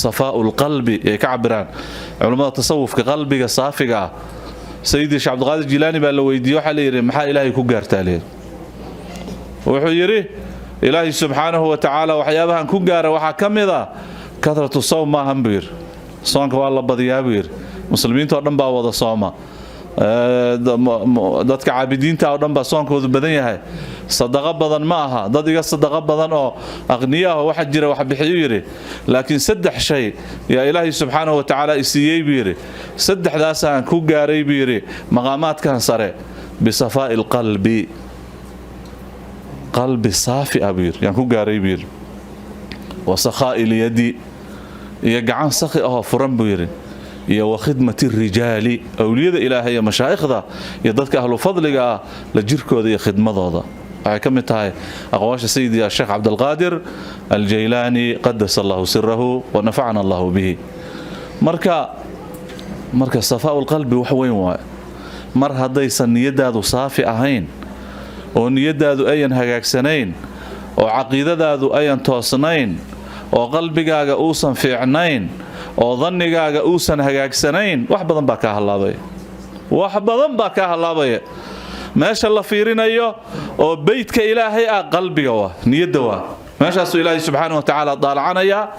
Safaa'u lqalbi ay ka cabiraan culummada tasawufka, qalbiga saafiga ah. Sayidi Sheekh Cabdiqaadir Jilaani baa la weydiiyey, waxaa la yidhi: "Maxaa Ilaahay ku gaartaa?" Layidhi. Wuxuu yidhi: "Ilaahay subxaanahu wa tacaala waxyaabahan ku gaara waxaa ka mid a kathratu sawm maahan," buu yidhi. "Soonka waa la badiyaa," buu yidhi. "Muslimiinta oo dhan baa wada sooma, dadka caabidiinta oo dhan baa soonkoodu badan yahay. Sadaqo badan ma aha, dad iga sadaqo badan oo aqniyaah waxa jira wax bixiyuu," yidhi. "Laakiin saddex shay yaa Ilaahay subxaanahu wa tacaala isiiyey," buu yidhi. "Saddexdaasaan ku gaaray," buu yidhi, "maqaamaadkan sare: bisafaa'i alqalbi, qalbi saafi ah," buu yidhi, "yaan ku gaaray," buu yidhi, "wa sakhaa'i lyadi, iyo gacan sakhi ahoo furan," buu yidhi, "iyo wa khidmati rijaali, awliyada Ilaahay iyo mashaa'ikhda iyo dadka ahlu fadliga ah la jirkooda iyo khidmadooda." Waxay ka mid tahay aqwaasha sayidi Sheekh Cabdilqaadir Aljaylaani, qadasa Allahu sirahu wa nafacana Allahu bihi. Marka safaa'u lqalbi wax weyn waaye. Mar haddaysan niyadaadu saafi ahayn oo niyadaadu ayan hagaagsanayn oo caqiidadaadu ayan toosnayn oo qalbigaaga uusan fiicnayn oo dannigaaga uusan hagaagsanayn, wax badan baa kaa hallaabaya, wax badan baa kaa hallaabaya. Meesha la fiirinayo oo beytka Ilaahay ah qalbiga waa, niyadda waa. Meeshaasuu Ilaahay subxaana wa tacaala daalacanayaa.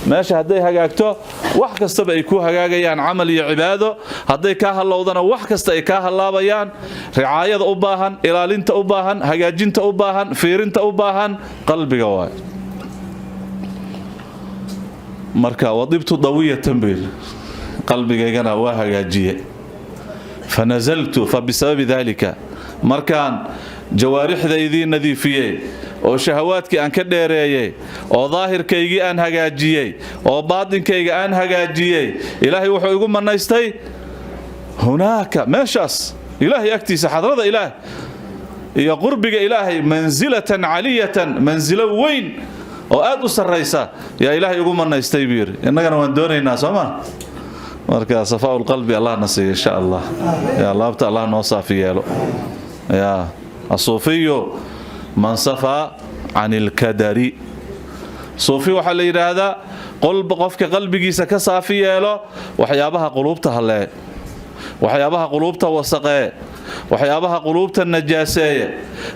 Meesha hadday hagaagto, wax kastaba ay ku hagaagayaan, camal iyo cibaado. Hadday kaa hallowdana, wax kasta ay kaa hallaabayaan. Ricaayada u baahan, ilaalinta u baahan, hagaajinta u baahan, fiirinta u baahan qalbiga waay. Marka wadibtu dawiyatan buu yidhi, qalbigaygana waa hagaajiye. Fanazaltu fa bisababi dalika, markaan jawaarixdaydii nadiifiyey oo shahawaadkii aan ka dheereeyey oo daahirkaygii aan hagaajiyey oo baatinkayga aan hagaajiyey, Ilaahay wuxuu igu manaystay hunaaka, meeshaas Ilaahay agtiisa, xadrada Ilaah iyo qurbiga Ilaahay, mansilatan caliyatan, mansilo weyn oo aad u sarraysa yaa Ilaahay igu manaystay, buu yidhi. Innagana waan doonaynaa, soo ma? Marka safaa lqalbi Allah na siiyo, insha Allah. Yaa laabta Allah noo saafi yeelo. Yaa asuufiyu man safaa can ilkadari. Suufi waxaa la yidhaahdaa qofka qalbigiisa ka saafi yeelo waxyaabaha quluubta hallee, waxyaabaha quluubta wasaqee, waxyaabaha quluubta najaaseeya,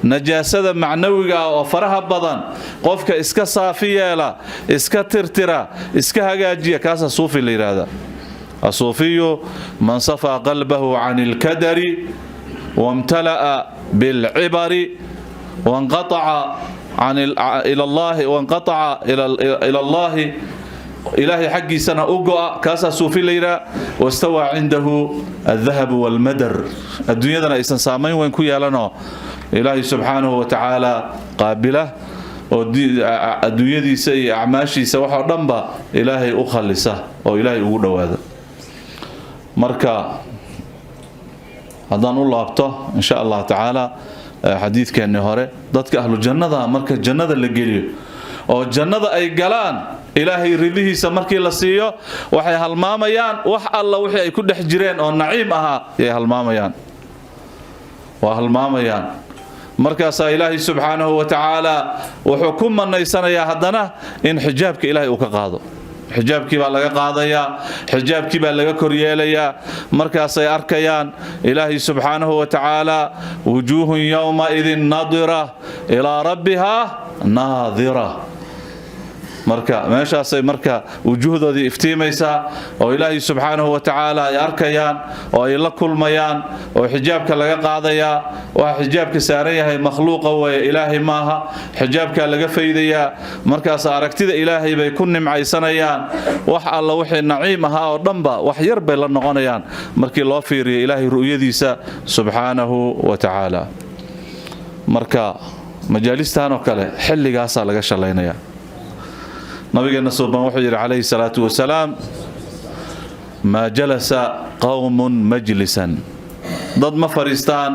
najaasada macnawiga ah oo faraha badan. Qofka iska saafi yeela, iska tirtira, iska hagaajiya, kaasaa suufi la yidhaahdaa. Asuufiyu man safaa qalbahu can ilkadari wamtala'a bilcibari wanqaaca ila Allahi, Ilaahay xaggiisana u go'a, kaasaa suufi la yidhaha. Wastawaa cindahu aldahabu walmadar, adduunyadana aysan saamayn weyn ku yeelanoo Ilaahay subxaanahu wa tacaala qaabila oo adduunyadiisa iyo acmaashiisa waxoo dhanba Ilaahay u khalisa oo Ilaahay ugu dhowaada. Marka haddaan u laabto, insha Allah tacaala, xadiidkeennii hore, dadka ahlu jannada marka jannada la geliyo oo jannada ay galaan, Ilaahay ridihiisa markii la siiyo, waxay halmaamayaan wax alla wixii ay ku dhex jireen oo naciim ahaa yay halmaamayaan, waa halmaamayaan. Markaasaa Ilaahay subxaanahu wa tacaala wuxuu ku manaysanayaa haddana in xijaabka Ilaahay uu ka qaado. Xijaabkii baa laga qaadayaa, xijaabkii baa laga koryeelayaa. Markaasay arkayaan Ilaahay subxaanahu wa tacaala. Wujuuhun yowmaidin nadira ilaa rabbihaa naadira. Marka meeshaasay marka wujuhdoodii iftiimaysaa oo Ilaahay subxaanahu wa tacaala ay arkayaan oo ay la kulmayaan oo xijaabka laga qaadayaa. Waxa xijaabka saaran yahay makhluuqa weeye, Ilaahay maaha. Xijaabkaa laga faydayaa. Markaas aragtida Ilaahay bay ku nimcaysanayaan. Wax alla wixii naciim ahaa oo dhanba wax yar bay la noqonayaan markii loo fiiriyo Ilaahay ru'yadiisa subxaanahu wa tacaala. Marka majaalistan oo kale xilligaasaa laga shalaynayaa. Nabigeena suuban wuxuu yidhi calayhi salaatu wasalaam: "Maa jalasa qowmun majlisan," dad ma fadhiistaan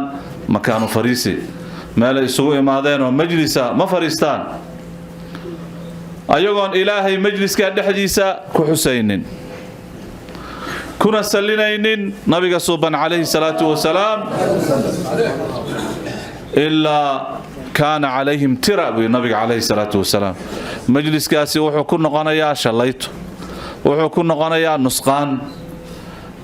makaanu fariisi, meelay isugu imaadeenoo majlisa ma fadhiistaan, ayagoon Ilaahay majliskaa dhexdiisa ku xusaynin kuna sallinaynin nabiga suuban calayhi salaatu wasalaam, "ilaa kaana calayhim tira," buu nabiga calayhi salaatu wasalaam. Majliskaasi wuxuu ku noqonayaa shallayto. wuxuu ku noqonayaa nusqaan,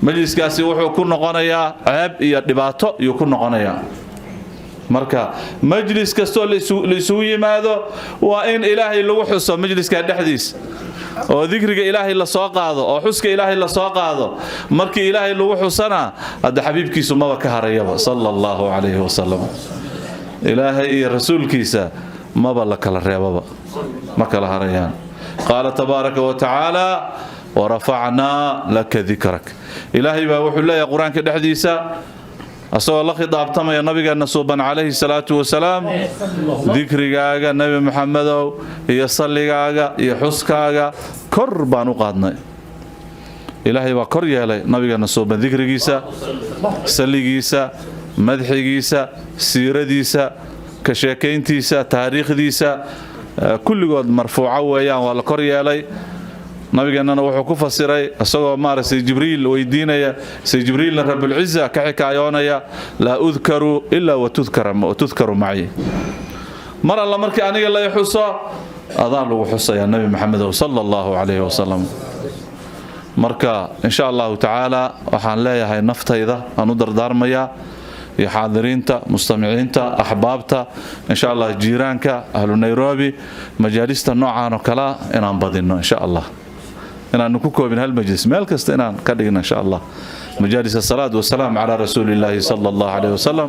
majliskaasi wuxuu ku noqonayaa ceeb iyo dhibaato ayuu ku noqonayaa. Marka majlis kastoo la isugu yimaado waa in Ilaahay lagu xuso majliska dhexdiisa, oo dikriga Ilaahay la soo qaado, oo xuska Ilaahay la soo qaado. Markii Ilaahay lagu xusana, hadda xabiibkiisu maba ka harayaba sala Allahu calayhi wasalam. Ilaahay iyo rasuulkiisa maba la kala reebaba, ma kala harayaan. Qaala tabaaraka wa tacaala: warafacnaa laka dikrak. Ilaahay baa wuxuu leeyahay Qur-aanka dhexdiisa, asagoo la khidaabtamaya nabigeena suuban calayhi salaatu wasalaam: dikrigaaga, Nebi Maxamedow, iyo salligaaga iyo xuskaaga kor baan u qaadnay. Ilaahay baa kor yeelay nabigeena suuban dikrigiisa, salligiisa, madxigiisa, siiradiisa, ka sheekayntiisa, taariikhdiisa, kulligood marfuuco weeyaan, waa la kor yeelay. Nabigeennana wuxuu ku fasiray, isagoo maaragtay Jibriil weydiinaya, say Jibriilna Rabulciza ka xikaayoonaya: laa udkaru ilaa watudkaru maci. Mar alla markii aniga lay xuso, adaa lagu xusayaa, Nebi Maxamedow sala Allahu calayhi wasalam. Marka insha Allahu tacaala waxaan leeyahay, naftayda aan u dardaarmayaa iyo xaadiriinta, mustamiciinta, axbaabta, insha Allah jiiraanka, ahlu Nairobi, majaalista noocaan oo kalea inaan badinno insha Allah, inaanu ku koobin hal majlis, meel kasta inaan ka dhigno insha Allah majaalis asalaat wasalaam calaa rasuuli illaahi sala Allahu calayhi wasalam.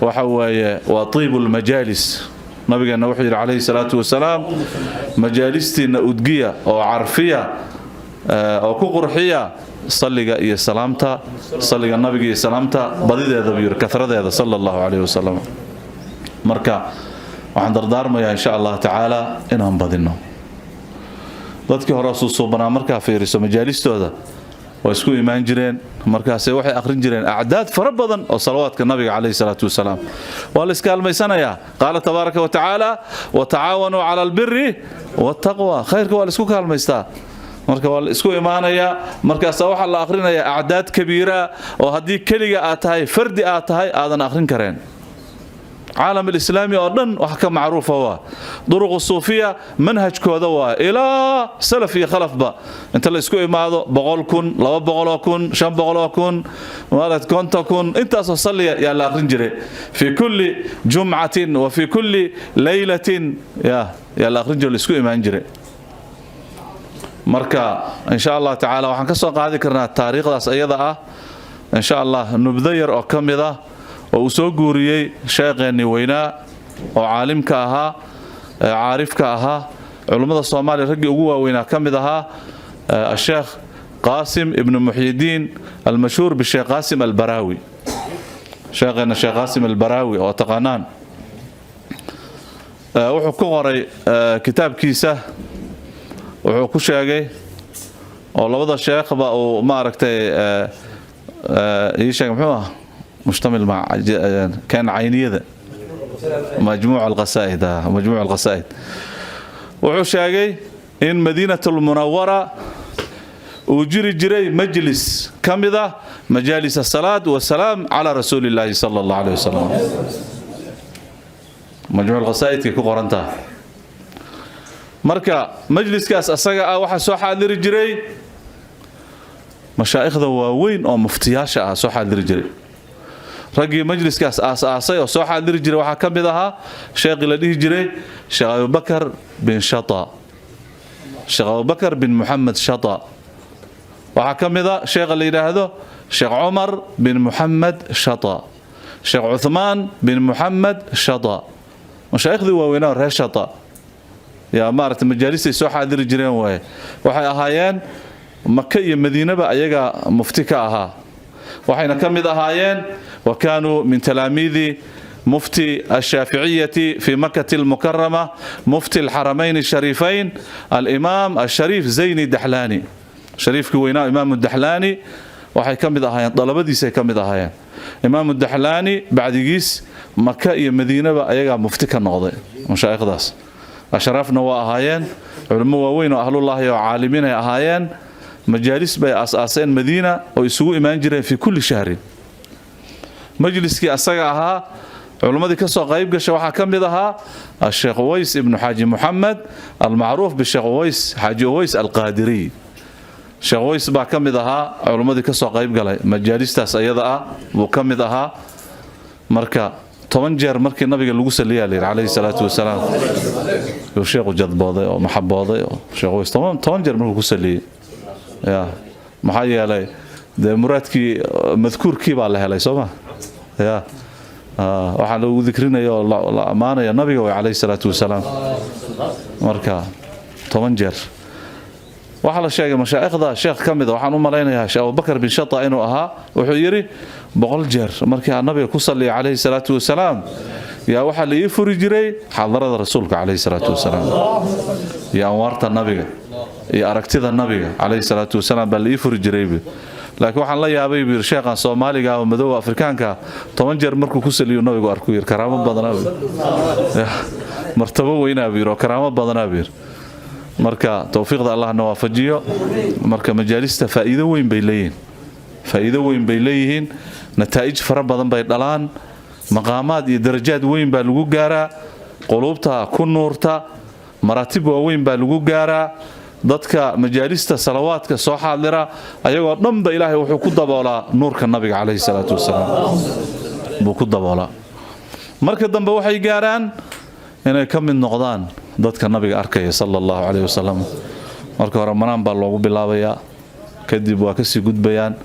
Waxa weeye waa tiibu lmajaalis. Nabigeenna wuxuu yidhi calayhi salaatu wasalaam: majaalistiinna udgiya oo carfiya oo ku qurxiya salliga iyo salaamta, salliga nabiga iyo salaamta badideeda buu yidhi, kasradeeda, sala Allahu calayhi wasalam. Marka waxaan dardaarmayaa insha Allah tacaala inaan badinno. Dadkii hore suusuubanaa markaa fiiriso majaalistooda, waa isku imaan jireen, markaase waxay akhrin jireen acdaad fara badan oo salawaadka nabiga calayhi salaatu wasalaam. Waa la iskaalmaysanayaa. Qaala tabaaraka wa tacaala: watacaawanuu cala albiri waataqwa. Khayrka waa la isku kaalmaystaa. Marka waa la isku imaanayaa, markaasaa waxaa la akhrinayaa acdaad kabiira oo haddii keliga aad tahay, fardi aad tahay, aadan akhrin kareen. Caalam alislaami oo dhan wax ka macruufa waa duruqu suufiya, manhajkooda waa ilaa salaf iyo khalafba inta la isku imaado 100,000, 200,000, 500,000, maarad 50,000, intaasoo salliya yaa la akhrin jiray fi kulli jumcatin wa fi kulli laylatin, yaa la akhrin jiray, la isku imaan jiray. Marka insha Allah tacaala waxaan ka soo qaadi karnaa taariikhdaas iyada ah insha Allah nubdo yar oo ka mid ah oo uu soo guuriyey sheeqeennii weynaa oo caalimka ahaa, caarifka ahaa, culummada Soomaaliya raggii ugu waaweynaa ka mid ahaa, asheekh Qaasim ibnu Muxyidiin almashhuur bisheekh Qaasim Albaraawi. Sheekheenna Sheekh Qaasim Albaraawi oo taqaanaan wuxuu ku qoray kitaabkiisa, wuxuu ku sheegay oo labada sheekhba uu maaragtay ii sheeg, muxuu ah, mushtamil ma kan cayniyada, majmuuc alqasaa'id, majmuuc alqasaa'id, wuxuu sheegay in Madiinat Almunawara uu jiri jiray majlis ka mid ah majaalis asalaat wasalaam calaa rasuuli illaahi sala Allah alayh wasalam. Majmuuc alqasaa'idkay ku qoran tahay. Marka majliskaas asaga ah waxaa soo xaadiri jiray mashaa'ikhda waaweyn oo muftiyaasha ah soo xaadiri jiray. Raggii majliskaas aas-aasay oo soo xaadiri jiray waxaa ka mid ahaa sheekhii la dhihi jiray Sheekh Abubakar bin Shata, Sheekh Abubakar bin Muxamed Shata. Waxaa ka mid a sheekha la yidhaahdo Sheekh Cumar bin Muxamed Shata, Sheekh Cuthmaan bin Muxamed Shata. Mashaaikhdii waaweynaa reer Shata yaa maaragtay majaalistay soo xaadiri jireen waaye. Waxay ahaayeen Maka iyo Madiinaba ayaga mufti ka ahaa, waxayna ka mid ahaayeen wa kaanuu min talaamiidi mufti الshaaficiyati fi Makati اlmukarama, mufti alxaramayn الshariifayn, alimaam ashariif Zayni Daxlaani, shariifkii weynaa Imaamu Daxlaani. Waxay ka mid ahaayeen dalabadiisay ka mid ahaayeen. Imaamu Daxlaani bacdigiis Maka iyo Madiinaba ayagaa mufti ka noqday. Mashaa'ikhdaas ashraafna waa ahaayeen, culimo waaweyn oo ahlullaahi oo caalimiin ay ahaayeen. Majaalis bay aas-aaseen Madiina oo isugu imaan jireen fii kulli shahrin. Majliskii asaga ahaa culimmadii ka soo qayb gasha waxaa ka mid ahaa asheekh Uways ibnu Xaaji Muxamed almacruuf bisheekh Uways, Xaaji Uways Alqaadiriy. Sheekh Ways baa ka mid ahaa culimmadii ka soo qayb galay majaalistaas ayada ah buu ka mid ahaa. Marka 10 jeer markii nabiga lagu saliyaa la yiri calayhi salaatu wasalaam, uu sheekhu jadbooday oo maxabooday oo Sheekh Ways 10 jeer markuu ku saliyay, ya maxaa yeelay dee muraadkii madkuurkii baa la helay, soo ma? Ya waxaa lagu dikrinaya oo la ammaanaya nabiga way calayhi salaatu wasalaam. Marka 10 jeer waxaa la sheegay mashaa'ikhda sheekh ka mid a, waxaan u malaynayaa Sheekh Abubakar bin Shata inuu ahaa, wuxuu yidhi 100 jeer markii aan nabiga ku salliyay calayhi salaatu wasalaam, yaa waxaa la ii furi jiray xadarada rasuulka calayhi salaatu wasalaam iyo anwaarta nabiga iyo aragtida nabiga calayhi salaatu wasalaam baa la ii furi jiray. Laakiin waxaan la yaabay buu yiri sheekhan Soomaaliga oo madowga Afrikaanka 10 jeer markuu ku saliyo nabigu arku yiri karaamo badanaa buu, martabo weynaa buu yiri oo karaamo badanaa buu yiri. Marka tawfiiqda Allah na waafajiyo. Marka majaalista faa'iido weyn bay leeyihiin, faa'iido weyn bay leeyihiin, nataa'ij fara badan bay dhalaan, maqaamaad iyo darajaad weyn baa lagu gaaraa, quluubta ku nuurta, maraatib waaweyn baa lagu gaaraa. Dadka majaalista salawaadka soo xaadira ayagoo dhanba Ilaahay wuxuu ku daboolaa nuurka nabiga calayhi salaatu wasalaam buu ku daboolaa. Marka dambe waxay gaaraan inay ka mid noqdaan dadka nabiga arkaya sala allahu calayhi wasalam. Marka hore manaan baa loogu bilaabayaa, kadib waa kasii gudbayaan,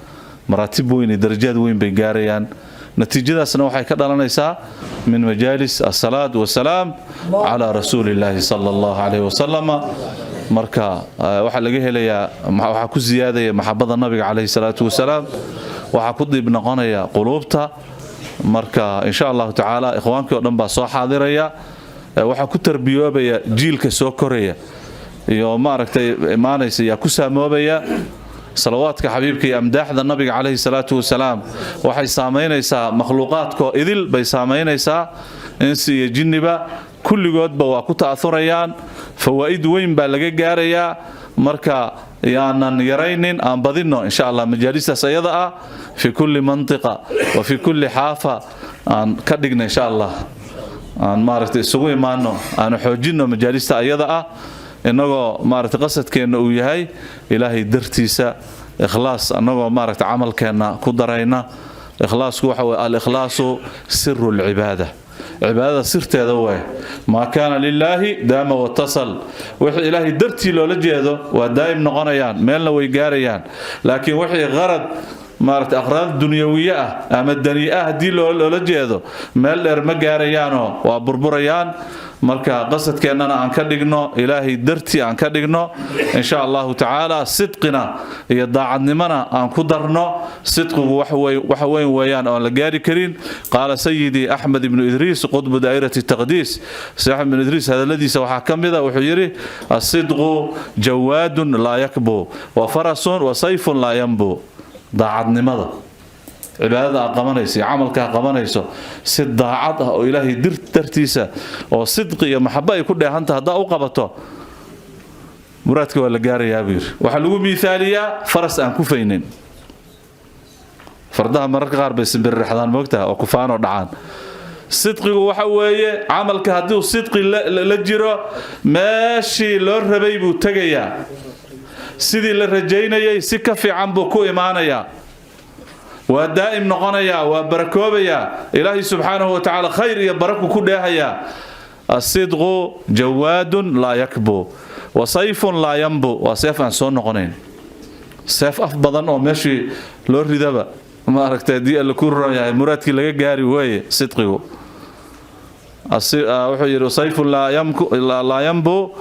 maraatib weyn iyo darajaad weyn bay gaarayaan. Natiijadaasna waxay ka dhalanaysaa min majaalis asalaat wasalaam calaa rasuulillaahi sala allahu calayhi wasalam. Marka waxaa laga helayaa, waxaa ku siyaadaya maxabada nabiga calayhi salaatu wasalaam, waxaa ku diib noqonaya quluubta. Marka insha allahu tacaala ikhwaankii oo dhan baa soo xaadiraya, waxaa ku tarbiyoobaya jiilka soo koraya iyo maaragtay imaanaysa yaa ku saamoobaya salawaadka xabiibka iyo amdaaxda nabiga calayhi salaatu wasalaam. Waxay saamaynaysaa makhluuqaadkoo idil bay saamaynaysaa, insi iyo jinniba kulligoodba waa ku ta'aurayaan, fawaa'id weyn baa laga gaarayaa. Marka yaanan yaraynin, aan badinno insha allah majaalistaas ayada ah fi kulli mantiqa wa fi kulli xaafa aan ka dhigna insha allah, aan maaragtay isugu imaano, aanu xoojinno majaalista ayada ah, innagoo maaragtay qasadkeenna uu yahay Ilaahay dartiisa, ikhlaas annagoo maaragtay camalkeenna ku darayna. Ikhlaasku waxa weye al-ikhlaasu siru lcibaada, cibaadada sirteeda waay. Maa kaana lilaahi daama watasal, wixii Ilaahay dartii loola jeedo waa daa'im noqonayaan, meelna way gaarayaan. Laakiin wixii qarad maaragtay aqraad dunyawiye ah ama danii'a haddii loola jeedo, meel dheer ma gaarayaanoo waa burburayaan. Marka qasadkeennana aan ka dhigno Ilaahay dartii aan ka dhigno insha allahu tacaala, sidqina iyo daacadnimona aan ku darno. Sidqigu waxa weyn weeyaan oon la gaari karin. Qaala sayidii Axmed ibnu Idriis qudbu daa'irati taqdiis, Axmed ibnu Idriis hadalladiisa waxaa ka mida, wuxuu yidhi: asidqu jawaadun laa yakbu wa farasun wa sayfun laa yanbu. Daacadnimada cibaadada aad qabanayso iyo camalka aad qabanayso si daacad ah oo Ilaahay dartiisa oo sidqi iyo maxabo ay ku dheehanta haddaa u qabato, muraadka waa la gaarayaa buu yidhi. Waxaa lagu miihaaliyaa faras aan kufaynin. Fardaha mararka qaar bay simbirrixdaan, moogtaha, oo kufaanoo dhacaan. Sidqigu waxa weeye camalka haddii uu sidqi la jiro, meeshii loo rabay buu tegayaa, sidii la rajaynayay si ka fiican buu ku imaanayaa, waa daa'im noqonayaa, waa barakoobayaa, Ilaahay subxaanahu wa tacaala khayr iyo baraku ku dheehayaa. Asidqu jawaadun laa yakbu wa sayfun laa yanbu, waa seef aan soo noqonayn, seef af badan oo meeshii loo ridaba maaragtay haddii Alla ku ron yahay muraadkii laga gaari weeye. Sidqigu wuxuu yidhi sayfun laa yanbu.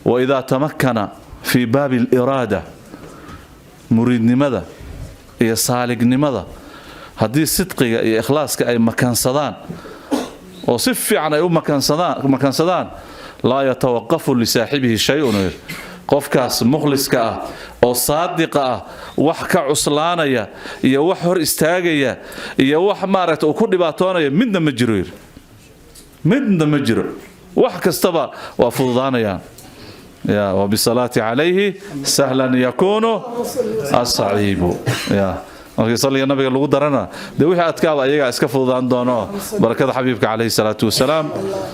Waidaa tamakkana fii baabi aliraada, muriidnimada iyo saalignimada haddii sidqiga iyo ikhlaaska ay makansadaan oo si fiican ay u makansadaan, laa yatawaqafu lisaaxibihi shay-un, qofkaas mukhliska ah oo saadiqa ah wax ka cuslaanaya iyo wax hor istaagaya iyo wax maaragta uu ku dhibaatoonaya midna ma jiro yidhi, midna ma jiro, wax kastaba waa fududaanayaan. Ya wabisalaati calayhi sahlan yakuunu asaciibu. Ya markii salliga nabiga lagu darana dee wixii adkaaba ayagaa iska fududaan doono, barakada xabiibka calayhi salaatu wasalaam.